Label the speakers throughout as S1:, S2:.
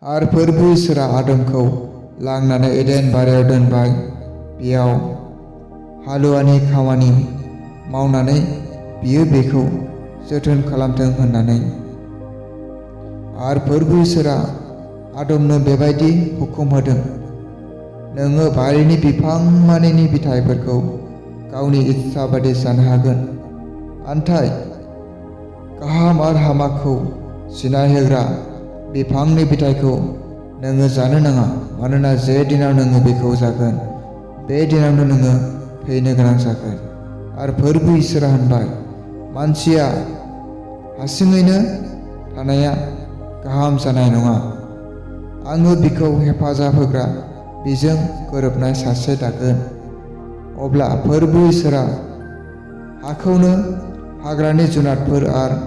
S1: आरो फोरबु इसोरा आदमखौ लांनानै एडेन बारियाव दोनबाय। बेयाव हालुवानि खामानि मावनानै बियो बेखौ जोथोन खालामथों होननानै। आरो फोरबु इसोरा आदमनो बेबायदि हुकुम होदों, नोङो बारिनि बिफां मानिनि बिथाइफोरखौ गावनि इस्सा बादि जानो हागोन, नाथाय गाहाम आरो हामाखौ सिनाय होग्रा बिफांनि बिथाइखौ नोङो जानो नाङा, मानोना जे दिनाव नोङो बेखौ जागोन बे दिनावनो नोङो थैनो गोनां जागोन। आरो फोरबु इसोरा होनबाय, मानसिया हारसिङैनो थानाया गाहाम जानाय नङा, आङो बिखौ हेफाजाब होग्रा बिजों गोरोबनाय सासे दागोन। अब्ला फोरबु इसोरा हाखौनो हाग्रानि जुनारफोर आरो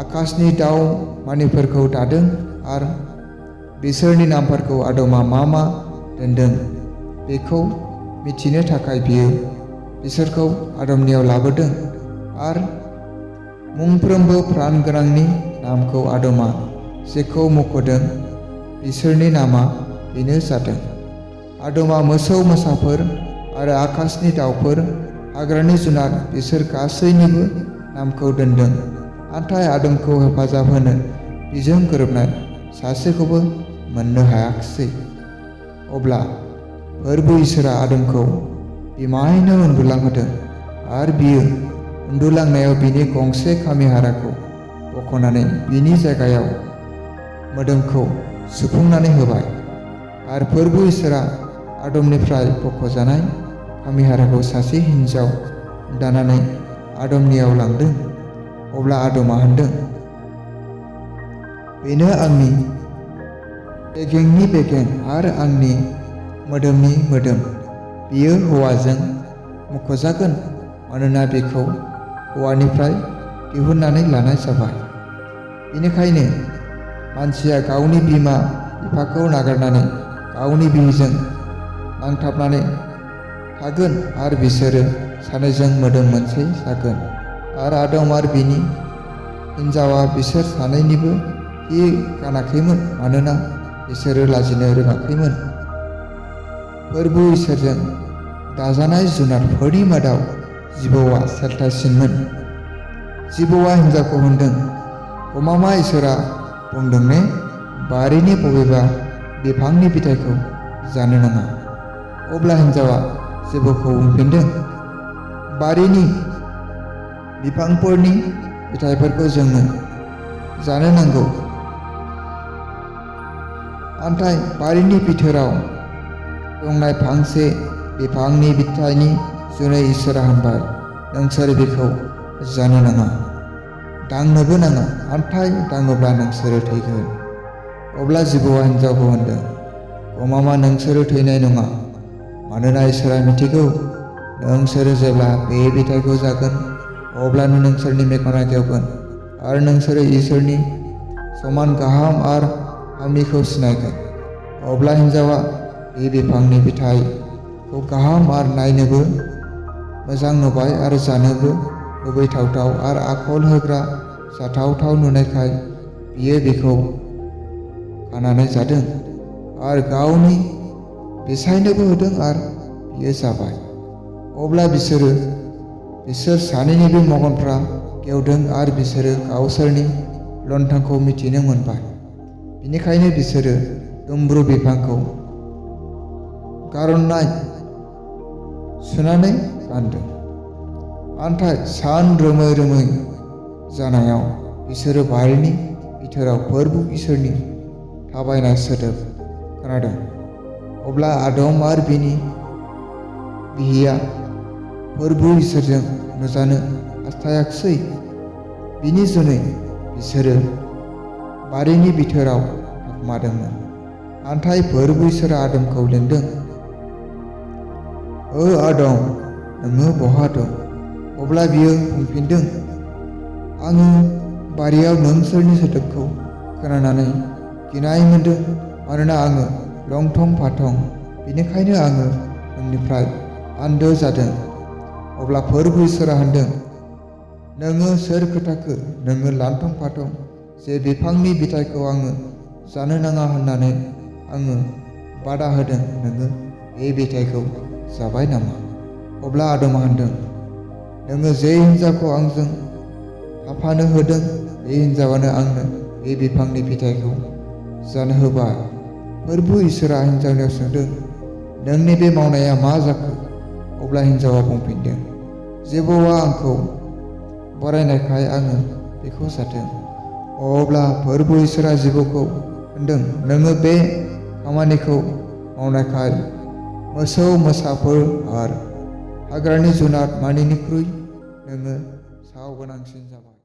S1: आकाशनि दाउ मानिफोरखौ दादों आरो बिसोरनि नामफोरखौ आदमा मा मा दोनदों बेखौ मिथिनो थाखाय बियो बिसोरखौ आदमनियाव लाबोदों। आरो मोनफ्रोमबो प्राण गोनांनि नामखौ आदमा जेखौ मख'दों बिसोरनि नामा बेनो जादों। आदमा मोसौ मोसाफोर आरो आकाशनि दाउफोर, हाग्रानि जुनार बिसोर गासैनिबो नामखौ दोनदों, नाथाय आदमखौ हेफाजाब होनो बिजों गोरोबनाय सासेखौबो मोननो हायाखिसै। अब्ला फोरबु इसोरा आदमखौ बिमायनो उन्दुलांहोदों आरो बियो उन्दुलांनायाव बिनि गंसे खामि हाराखौ बख'नानै बिनि जायगायाव मोदोमखौ सुफुंनानै होबाय। आरो फोरबु इसोरा आदमनिफ्राय बख'जानाय खामि हाराखौ सासे हिन्जाव दानानै आदमनियाव लांदों। अब्ला आदमा होनदों, बेनो आंनि बेगेंनि बेगें आरो आंनि मोदोमनि मोदोम, बियो हौवाजों मख'जागोन, मानोना बेखौ हौवानिफ्राय दिहुननानै लानाय जाबाय। बेनिखायनो मानसिया गावनि बिमा बिफाखौ नागारनानै गावनि बिहिजों नांथाबनानै थागोन आरो बिसोरो सानैजों मोदोम मोनसे जागोन। आरो आदम आरो बिनि हिन्जावा बिसोर सानैनिबो हि गानाखैमोन, मानोना बिसोरो लाजिनो रोङाखैमोन। फोरबु इसोरजों दाजानाय जुनारफोरनि मादाव जिबौआ सेलथासिनमोन। जिबौआ हिन्जावखौ होनदों, गमामा इसोरा बुंदों ने, बारिनि बबेबा बिफांनि बिथाइखौ जानो नाङा। अब्ला हिन्जावा जिबौखौ बुंफिनदों, बारिनि बिफांफोरनि बिथाइफोरखौ जोङो जानो नांगौ, नाथाय बारिनि बिथोराव दंनाय फांसे बिफांनि बिथाइनि जुनै इसोरा होनबाय, नोंसोर बेखौ जानो नाङा, दांनोबो नाङा, नाथाय दाङोब्ला नोंसोरो थैगोन। अब्ला जिबौआ हिन्जावखौ होनदों, गमामा नोंसोरो थैनाय नङा, मानोना इसोरा मिथिगौ नोंसोरो जेब्ला बे बिथाइखौ जागोन अब्लानो नोंसोरनि मेगना गेवगोन आरो नोंसोरो इसोरनि समान गाहाम आरो हामिखौ सिनायगोन। अब्ला हिन्जावा बे बिफांनि बिथाइखौ गाहाम आरो नायनोबो मोजां नुबाय आरो जानोबो लुबैथावथाव आरो आखल होग्रा जाथावथाव नुनायखाय बियो बेखौ खानानै जादों आरो गावनि बिसायनोबो होदों आरो बियो जाबाय। अब्ला बिसोर सानैनिबो मेगनफ्रा गेवदों आरो बिसोरो गावसोरनि लन्थनखौ मिथिनो मोनबाय। बेनिखायनो बिसोरो दुम्ब्रु बिफांखौ गारनाय सुनानै गानदों। नाथाय सान रोमै रोमै जानायाव बिसोरो बारिनि बिथोराव फोरबु इसोरनि थाबायनाय सोदोब खोनादों। अब्ला आदम आरो बिनि बिहिया फोरबु इसोरजों नुजानो हास्थायाखिसै, बिनि जुनै बिसोरो बारिनि बिथोराव थाखुमादोंमोन। नाथाय फोरबु इसोरा आदमखौ लेंदों, ओ आदम, नोङो बहा दं? अब्ला बियो बुंफिनदों, आङो बारियाव नोंसोरनि सोदोबखौ खोनानानै गिनाय मोनदों, मानोना आङो लंथं फाथं, बेनिखायनो आङो नोंनिफ्राय आन्दो जादों। अब्ला फोरबु इसोरा होनदों, नोङो सोर खोथाखो नोङो लांथं फाथं जे बिफांनि बिथाइखौ आङो जानो नाङा होननानै आङो बादा होदों, नोङो बे फिथाइखौ जाबाय नामा? अब्ला आदमा होनदों, नोङो जे हिन्जावखौ आंजों थाफानो होदों बे हिन्जावानो आंनो बे बिफांनि फिथाइखौ जानो होबाय। फोरबु इसोरा हिन्जावनियाव सोंदों, नोंनि बे मावनाया मा जाखो? अब्ला हिन्जावा बुंफिनदों, जिबौआ आंखौ बरायनायखाय आङो बेखौ जादों। अब्ला फोरबु इसोरा जिबौखौ होनदों, नोङो बे खामानिखौ मावनायखाय मोसौ मोसाफोर आरो हाग्रानि जुनार मानिनिख्रुइ नोङो साव गोनांसिन जाबाय।